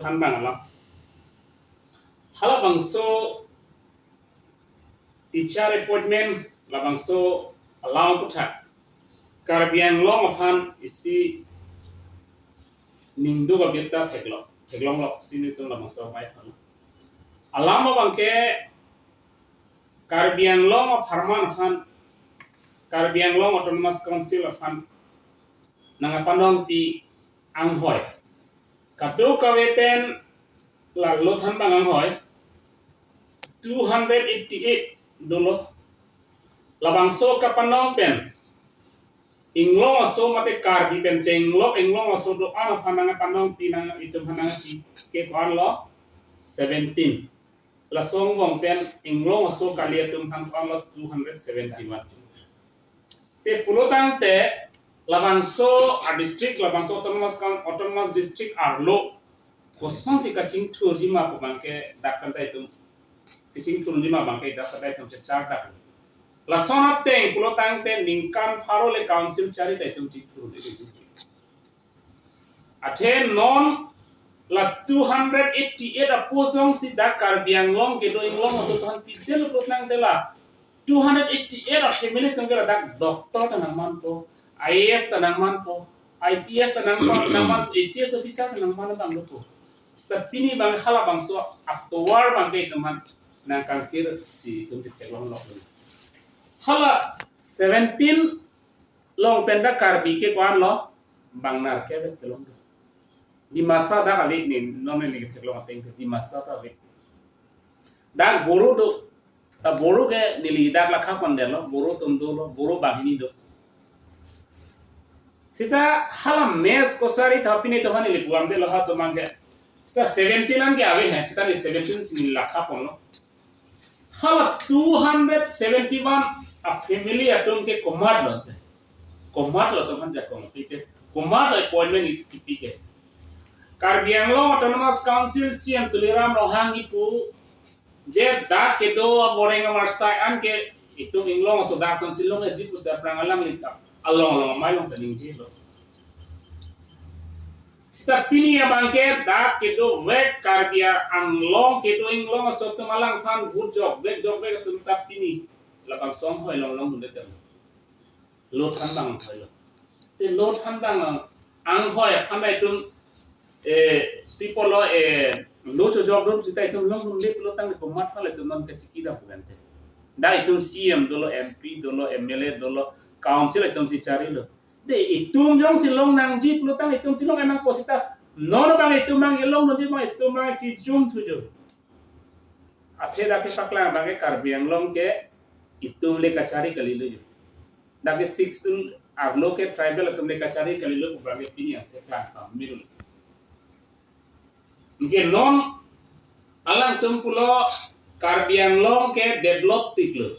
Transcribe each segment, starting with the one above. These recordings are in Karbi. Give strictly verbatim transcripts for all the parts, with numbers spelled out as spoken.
Thanbang alam. Halabangso teacher appointment labangso alam aphuthak Karbi Anglong aphan isi ningduk abirta theklong, theklonglok si nelitum labangso amei aphan. Alam abangke Karbi Anglong apharman aphan, Karbi Anglong Autonomous Council aphan nangpanongpi anghoi. Kadokave pen la lo thanbang anghoi two hundred eighty-eight dolo. Labangso kapanong pen Inglong aso mate Karbi pen chenglok Inglong aso do-an aphan nangpanongpi nang itum aphan nangpi ke ko-an lo seventeen. Laso angbong pen Inglong aso kali atum aphan ko-an lo two hundred seventy-one. Te pulotangte labangso a district, labangso autonomous coun-, autonomous district arlo kosonsi kachingthurji ma pu abangke dak kanta itum, kachingthurji ma abangke dak kanta itum chechar dak. Lason ateng pulotangte ningkan pharo le council chari ta itum chingthur le chingthur. Athe non la two hundred eighty-eight a-post jongsi dak Karbi Anglong kedo Inglong aso atum aphan pidetlo pulotangte la two hundred eighty-eight a-family atum ke ladak doctor ta nangmanpo, I A S ta nangmanpo, I P S ta nangman, nangman, A C S officer ta nangman abang dopo. Seta pini abang halabangso atovar abangke itum aphan nangkangkir si itum theklonglok. Hala seventeen along pen dak Karbi ke ko-an lo, bang nerkep theklong do. Dimasa dak ave ne, non ne theklong ateng ke Dimasa ta ave. Dak Boro do, ta Boro ke neli dak lakha pondetlo, Boro atum dolo, Boro banghini do. Seta hala Mech Kachari ta pini atum aphan neli puang detlo ha atum abangke. Seta seventeen an ke ave he, seta neli seventeen si neli lakha ponlo. Hala two hundred seventy-one a-family atum ke komatlo te. Komatlo atum aphan jakong pi ke. Komatlo appointment kipi ke. Karbi Anglong Autonomous Council C E M Tuliram Ronghang kipu je dak kedo aboreng amarsai an ke itum Inglong aso dak atum si longleji pusi aphrang alangli ta along along amei along ta ningjelo. Seta pini abangke dak kedovek Karbi Anglong kedo Inglong aso atum alangphan vote jokvek jokvek atum ta pini labangso anghoi along longdunde tem. Lo thanbang anghoi lo. Te lo thanbang anghoi aphan ta itum, eh, people lo, eh, lo chojokdun seta itum longdunle pulotangte komat aphan le itum non kachiki dam pu kante. Dak itum C E M dolo, M P dolo, M L A dolo, council itum si charilo. De itum jongsi long nangji pulotang itum si long nangpo seta. Non abang itum abang kelong nangji abang itum abang kijum thujo. Athe dak kepaklang abangke Karbi Anglong ke itum le kachari kalilo jo. Dak ke Sixth Schedule arlo ke tribal atum le kachari kalilo pu abangke pini athe klang pamir. Anke non alangtum pulo Karbi Anglong ke develop piklo.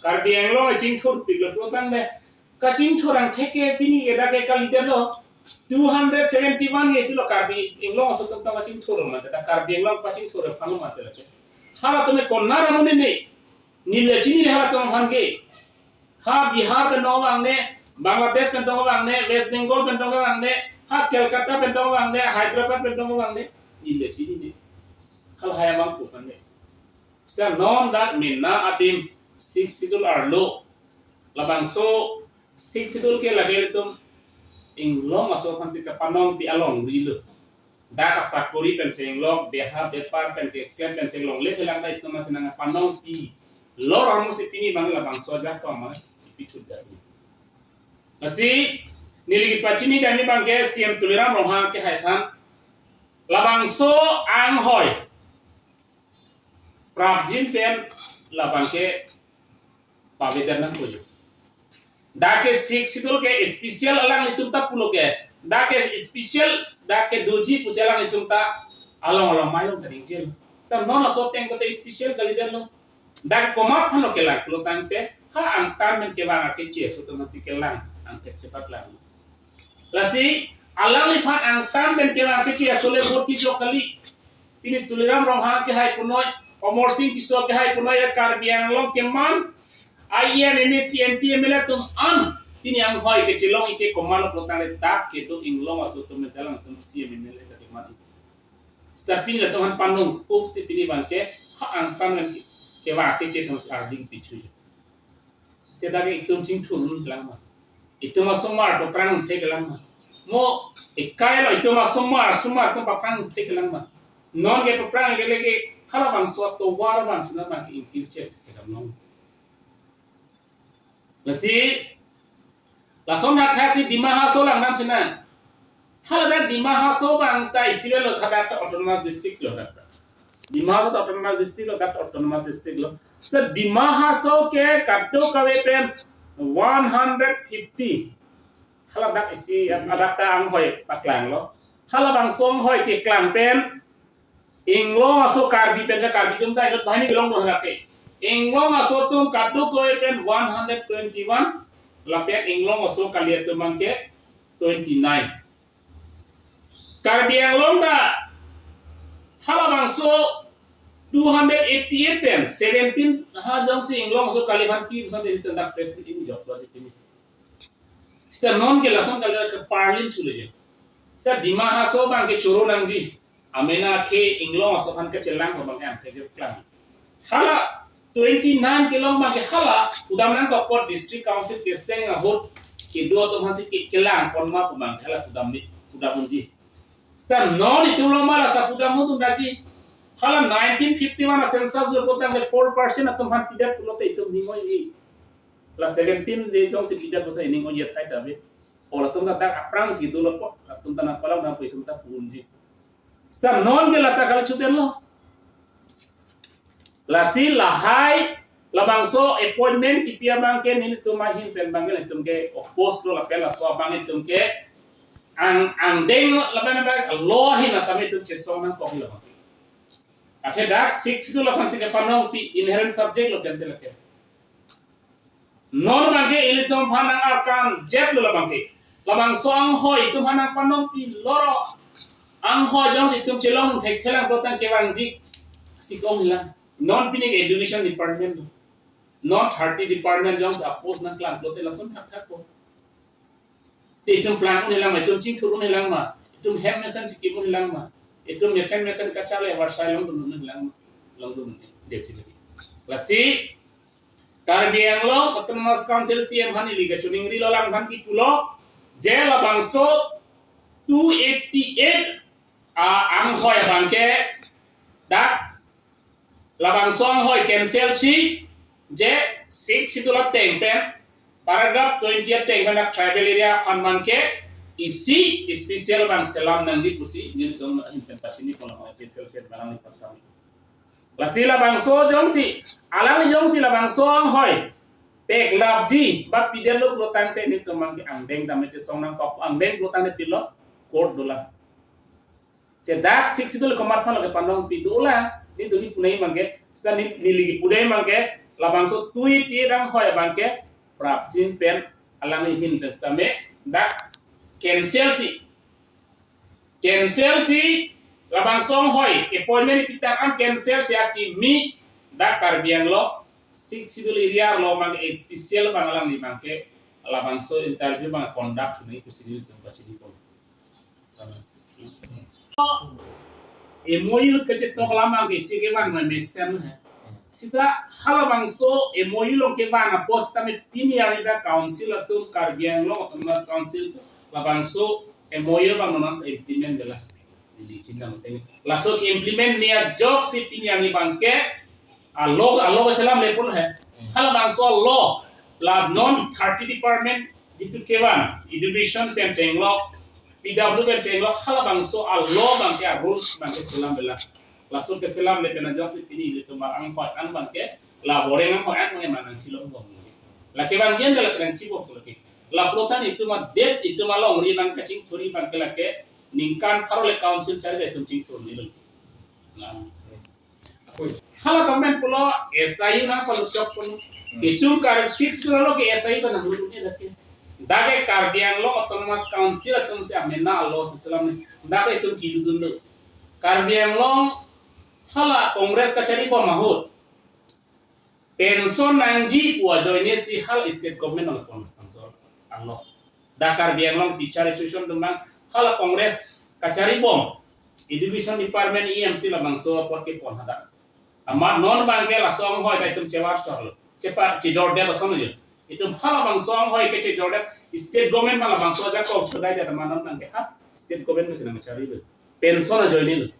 Karbi Anglong ke chingthur piklo. Pulotangte kachingthur angthek ke pini ke dak ke kalidetlo. Two hundred seventy-one ke pilo Karbi Anglong aso atum ta kachingthur mate, dak Karbi Anglong kachingthur aphan mate lake. Halatum ke konar amonit ne. Neli chinine halatum aphan ke. Ha Bihar pen dong abang ne, Bangladesh pen dong abang ne, West Bengal pen dong abang ne, ha Kolkata pen dong abang ne, Hyderabad pen dong abang ne, neli chinine. Hal haya abang pu aphan ne. Seta non dak mena adim Sixth Schedule arlo. Labangso Sixth Schedule ke lake ilitum Inglong aso aphan si kapanongpi alongri lo. Dak asakori pen chenglok, beha bepar pen keklem pen chenglok, le phelang ta itum aphan si nangpanongpi. Lo ramo si pini abang labangso ajahak ko ama chipithut dak. Lasi neli kepachini kami abangke C E M Tuliram Ronghang kehai aphan labangso anghoi prapjin pen labangke pavedan nangpo jo. Dak ke Sixth Schedule ke special alanglitum ta pulo ke. Dak ke special, dak ke doji pusi alanglitum ta along along amei along ta ningjelo. Seta non aso ateng kote special kalidetlo. Dak komat aphan lo kelang pulotangte ha angtan pen kevang akeche aso atum aphan si kelang angtan chepat lang. Lasi alangliphan angtan pen kevang akeche aso le vote kejok kali. Pini Tuliram Ronghang kehai punoi, Amarsing Tisso kehai punoi, ya Karbi Anglong keman, I M, M A C, M P, M L A atum an pini anghoi kechelong ik ke komatlo pulotangte dak kedo Inglong aso atum mesalang atum C M, M L A ta keman. Seta pini latum aphan panung kuk si pini abangke ha angtan ke, kevang kechet atum si arding pichu. Te dak ke itum chingthur un lang ma. Itum asomar paprang un thek lang ma. Mo ekai lo itum asomar, somar atum paprang un thek lang ma. Non ke paprang ke leke halabangso atovar abang sina abangke ingkir chek si kedam long. Lasi, lason thakthak si Dima Hasao langdam sina. Haladak Dima Hasao abang ta isi lo, hadak ta autonomous district lo dak. Dima Hasao ta autonomous district lo, dak autonomous district lo. So Dima Hasao ke kadokave pen one hundred fifty. Haladak isi, hadak ta anghoi paklang lo. Halabangso anghoi keklang pen Inglong aso Karbi pen ja Karbi atum ta inut banghini kelong do hadak ke. Inglong aso atum kadokave pen one hundred twenty-one, lapen Inglong aso kali atum abangke twenty-nine. Karbi Anglong ta halabangso two hundred eighty-eight pen seventeen ha jongsi Inglong aso kali aphan kim san de tendak president ini jok lo si ini. Seta non ke lason kali ke parlin chule je. Seta Dima Hasao abangke choro nangji. Amena ke Inglong aso aphan kechelang abangke angke je klang. Hala twenty-nine kelong abangke hala pudam nangkok apot district council keseng ahut kedo atum aphan si ke-, kelang pon ma pu abangke hala pudam ni, pudam unji. Seta non itum lo ma la ta pudam un tum daji. Hala nineteen fifty-one a census lo putang ke four percent atum aphan pidet pulote itum ning oi-e. La seventeen je jongsi pidet pusi ning oi-e thai ta ave. O latum ta dak aphrang si dolo po, latum ta nangpalang nangpo itum ta pu unji. Seta non ke la ta kali chuten lo. Lasi lahai labangso appointment kipi abangke nelitum ahin pen abangke nelitum ke oppose lo lapen laso abang nelitum ke ang, angdeng lapen abang lo ahin atame itum chesong nangkok lo. Athe dak Sixth Schedule aphan si kepanongpi inherent subject lo kente lake. Non abangke ilitum aphan nang-arkan jet lo labangke. Labangso anghoi itum aphan nangpanongpi loro. Anghoi jongsi itum chelong thekthelang pulote kevangji si kong hilang. Non pini ke education department lo. Non thirty department jongsi a-post nangklang pulote lason thakthak po. Te itum plang un hilang ma, itum chingthur un hilang ma, itum hem mesen si kim un hilang ma, itum mesen mesen kachale war sai longdun un hilang ma, longdun un de chile. Lasi Karbi Anglong Autonomous Council C E M aphan ili kachiningri lo lang aphan kipulo je labangso two eighty-eight a anghoi abangke dak labangso anghoi cancel si je Sixth Schedule ateng pen paragraph twenty ateng pen dak tribal area aphan abangke isi special abang selam nangji pusi nelitum ahin pen pachini pon lo, special set balang ni pantang. Lasi labangso jongsi, alang jongsi labangso anghoi peklapji ba pidetlo pulotangte nelitum abangke angdeng tame chesong nangkok, angdeng pulotangte pilo court dolang. Te dak Sixth Schedule komat aphan lo kepanongpi dolang, nelitum kipu nangji abangke, seta neli, neli kipu nangji abangke, labangso two eighty-eight anghoi abangke prapjin pen alangli ahin pen sitame dak cancel si, cancel si labangso anghoi appointment ipitang an cancel si akimi dak Karbi Anglong Sixth Schedule area lo abangke special abang alangli abangke labangso interview abang conduct nangji pusi nelitum pachini pon. M O U kachetong lam abangke isi kevan ma mesen he. Seta halabangso M O U along kevan apot tame pini arni dak council atum Karbi Anglong Autonomous Council labangso M O U abang non implement dela. Neli chinam teng. Laso ke-implement me ajok si pini arni abangke a-law, a-law selamle pulo he. Halabangso a-law la non thirty department jitu kevan, education pen chenglok, P W pen chenglok, halabangso a-law abangke a-rules abangke selam bela. Laso keselamle pen ajok si pini ilitum anghoi an abangke, la boreng anghoi an abangke manang chilong bom. Lake abang jen lake nangchibok lake. Lapulotan itum adet itum alongri abang kachingthurji abangke lake ningkan pharo le council chari de itum chingthur nilo. Nah. Hala government pulo S I U nangpaluchok pulo. Hmm. Itum Karbi Sixth Schedule lo ke S I U ta nanglu un-e dak ke. Dak ke Karbi Anglong Autonomous Council atum si amena a-law si selamle. Dak ke itum kilu dunlo. Karbi Anglong hala Congress kachari bom ahut pension nangji pu ajoine si hala state government along pon pension. Anlo. Dak Karbi Anglong Teacher Association atum abang hala Congress kachari bom. Education Department E M C labangso apot kepon hadak. Amat non abangke laso anghoi ta itum chevar chorlo. Chepa chejordet ason ajo. Itum halabangso anghoi ke chejordet. State government ma labangso ajakong chodaidet amat non abangke ha state government masi nangcharilo. Pension ajoinelo.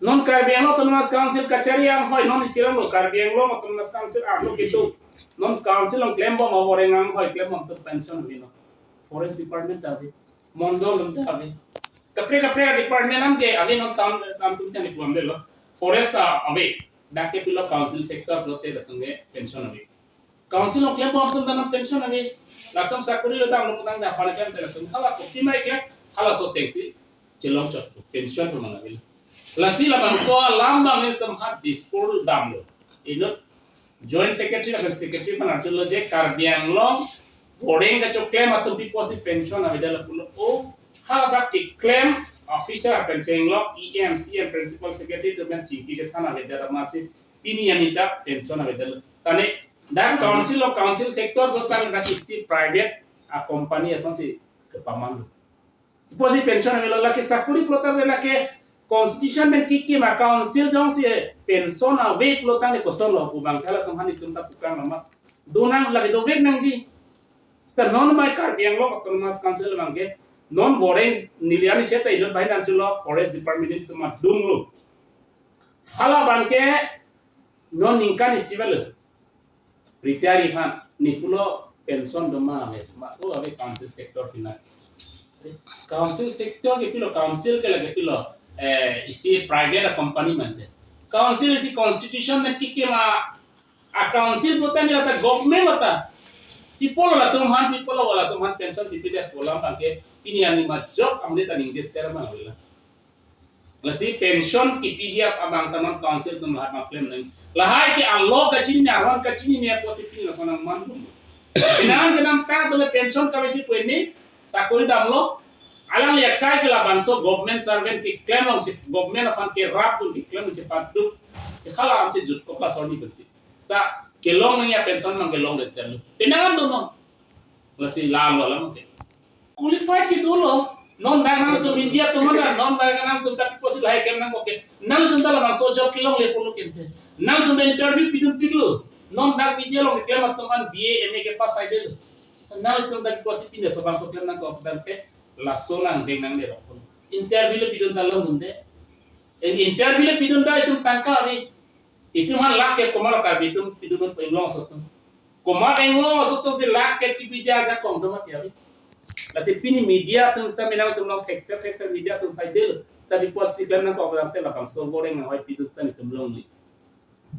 Non Karbi Anglong Autonomous Council kachari anghoi non isi ronglo, Karbi Anglong Autonomous Council arlo kedo. Non council along klembom avoreng anghoi klembom atum pension avelo. Forest Department ta ave, Mondol atum ta ave. Kaprek kaprek department anke ave, non town, town atum ta ni puam delo. Forest ta ave. Dak ke pilo council sector pulote latum ke pension ave. Council along klembom atum ta non pension ave. Latum sakori lo damlo putangte aphan klem te latum hala kopi mai klem, halaso atengsi chelong chot pension pu mang ave. Lasi labangso alam abang nelitum ha Dispur damlo. Inut Joint Secretary lapen Secretary aphan arjulo je Karbi Anglong voreng kachoklem atum pi apotsi pension avedet lapulo. O, hadak keklem officer pen chenglok E M, C M, Principal Secretary atum pen chingki chethan avedet amatsi pini arni ta pension avedet. Tane dak council along, council sector along dak isi private a company asonsi kepaman. Pi apotsi pension avelo, lake sakori pulo tangte lake constitution pen kekim a council jongsi pension ave pulo tangte kosonlo pu abang si halatum aphan itum ta pukang lama. Donang, lake dovek nangji. Seta non mai Karbi Anglong Autonomous Council abangke non voreng neli arni seta inut banghini arjulo, Forest Department atum adunglo. Hala abangke non ningkan isi avelo. Retire aphan, ne pulo pension doma ave, ma o ave council sector pina. Council sector ke pilo, council ke lake pilo, eh, isi private a company mante. Council isi constitution pen kekim a, a council pulote ni lata government lata. Pi apotlo latum aphan, pi apotlo latum aphan pension pipedet pu alam abangke pini arni majok amonit ta ningje ser mang avelo. Lasi pension kepiji ap abang ta non council atum lahai abang klem nang. Lahai ke alo kachinine, arvan kachinine apotsi pini lason nangmanlo. Penang penang ta atum pension kavesi pu arni sakori damlo. Alangli akai ke labangso government servant keklem alongsi, government aphan kerap atum keklem alongsi paduk. Ke hala ansi jutkok lason arni pensi. Sa kelong nangji a pension abang kelongledetlo. Penang do non. Lasi lalo alam ke. Qualified ke dolo. Non dak nangtum India atum mana, non dak nangtum ta pi apotsi lahai klem nangkok ke. Nangtum ta labangso job kelongle pulo kente. Nangtum ta interview pidun piklo. Non dak media along keklem atum an B A, M A kepass aidetlo. Sa nangtum ta pi apotsi pini laso abangso klem nangkok tangte laso nangdeng nanglerok pulo. Interview le pidun ta longdunde. En interview le pidun ta itum tangka ave. Itum aphan lake komat Karbi atum pidun pu Inglong aso atum. Komat Inglong aso atumsi lake kepiji ajakong doma tiari. Lasi pini media atum seta menang atum along thekser thekser media atum saidetlo. Sa pi apotsi klem nangkok tangte labangso voreng anghoi pidun seta netum longle.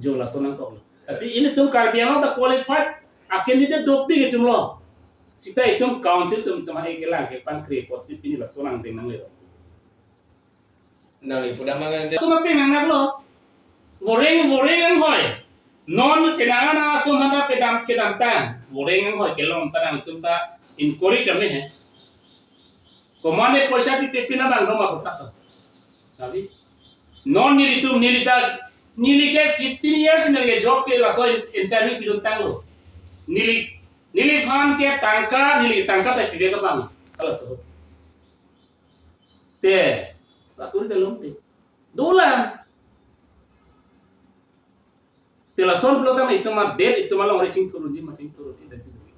Jo laso nangkoklo. Lasi ilitum Karbi Anglong ta qualified a candidate dopik itum lo. Seta itum council atum itum hai kelang ke pangkre apotsi pini laso nangdeng nanglelo. Nangli pudam mangan de. Suma tenang nanglo. Voreng, voreng anghoi. Non penang ana atum mana pedam kedamtang. Voreng anghoi kelong ta nangtum ta inquiry kami he. Komat ne poisa pipe pina bang doma kotha to. Tapi non nelitum neli ta neli ke fifteen years neli ke job ke laso in-, interview pidun tanglo. Neli, neliphan ke tangka, neli tangka ta pide ke bang. Halaso. Te, sakori ta longte. Dolang. Te lason pulo tangte itum adet itum alongri chingthurji ma chingthurji, itum chingthurji.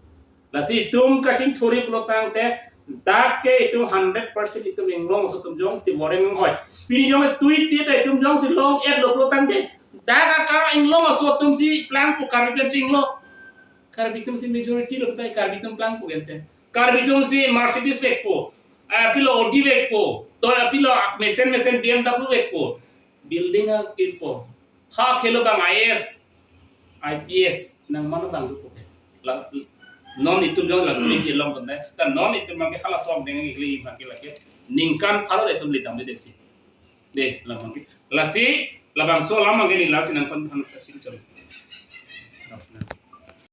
Lasi itum kachingthurji pulo tangte dak ke itum hundred percent itum Inglong aso atum jongsi voreng anghoi. Pini jong tui ti ta itum jongsi long-etlo pulo tangte dak aka Inglong aso atumsi plangpo Karbi pen chinglo. Karbi atumsi majority lo tai Karbi atum plangpo gente. Karbi atumsi Mercedes vekpo. Ah, pilo Audi vekpo. To pilo mesen mesen B M W vekpo. Building akirpo. Ha khelo bang I A S, I P S nangman bang dupo ke. La, non itum jong la tuli ke long kondai. Seta non itum abangke halaso nangdeng ikli abangke lake ningkan pharo itum lidam de depsi. De, labangke. Lasi, labangso alam abangke neli lasi nangphan phan kachingchon.